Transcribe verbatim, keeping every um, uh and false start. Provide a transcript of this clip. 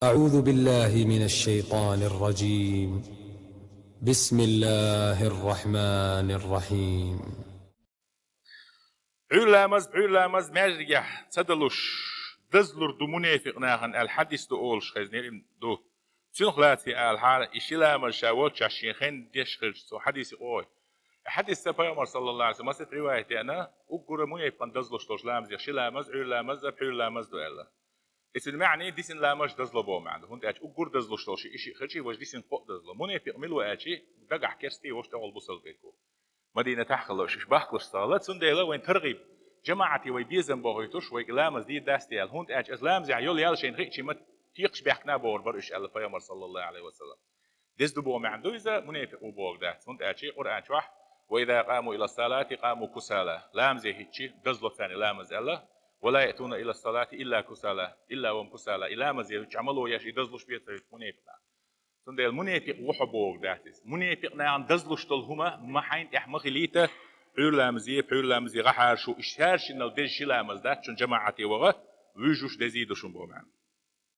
أعوذ بالله من الشيطان الرجيم. بسم الله الرحمن الرحيم. Пхьуьрламаз, пхьуьрламаз маьждигехь ца далуш дазлур ду мунепикъ нахана аьлла хьадис ду олуш хезнера им ду. Цуьнах лаций алахьара, и ши ламаз ша волчохь шен хенна деш хилча, цо хьадис къой. И хьадис ца пайхамар саллаллаху алейхи ва саллям масат риваят яна, уггура мунепикъан дазлуш долуш ламазех ши ламаз, Ӏуьйр ламаз а, пхьуьр ламаз ду аьлла. Эцун маьӀна дисина ламаз дазло боху маьӀна ду. ХӀунда аьлча уггур дазлуш долуш и шиъ хилчий, важа дисина кхоъ дазло. Мунепикъ мила ву аьлчий, дагахь керстий, важа тӀехула бусалба верг ву. Мадинатахь хилла уьш, уьш бахкалуш ца хилла. Цундела вайн таргӀиб, жамаӀате вай безам бохуьйтуш, вайга ламаз дийр дац те аьлла. ХӀунда аьлча аса ламазехь йолу ял шайна хиъчий ма текхаш баьхкина бохура бара уьш аьлла пайхамар саллаллаху алейхи ва саллям. Деза ду боху маьӀна ду иза, мунепикъ ву боху дац. ХӀунда аьлча Къуръан чохь: «Ва иза къаму ила салати къаму кусала». Ламазе хӀиттича дазло царна ламаз аьлла. «Ва ла яътуна ила салати илла кусала, илла ва кусала». И ламазе хӀиттича Ӏамало еш, и дазлуш бен ца хӀиттича мунепикъ нах. Цундела мунепикъ ву хьо боху дац иза. Мунепикъ нахана дазлуш долу хӀума ма хьайна тӀехь ма хилийта, Ӏуьйр ламазе, пхьуьр ламазе, гӀахьаршу, иштта шаьршиннал деза ши ламаз дац, шун жамаӀате ваха, вуьжуш дезий ду шун боху маьӀна.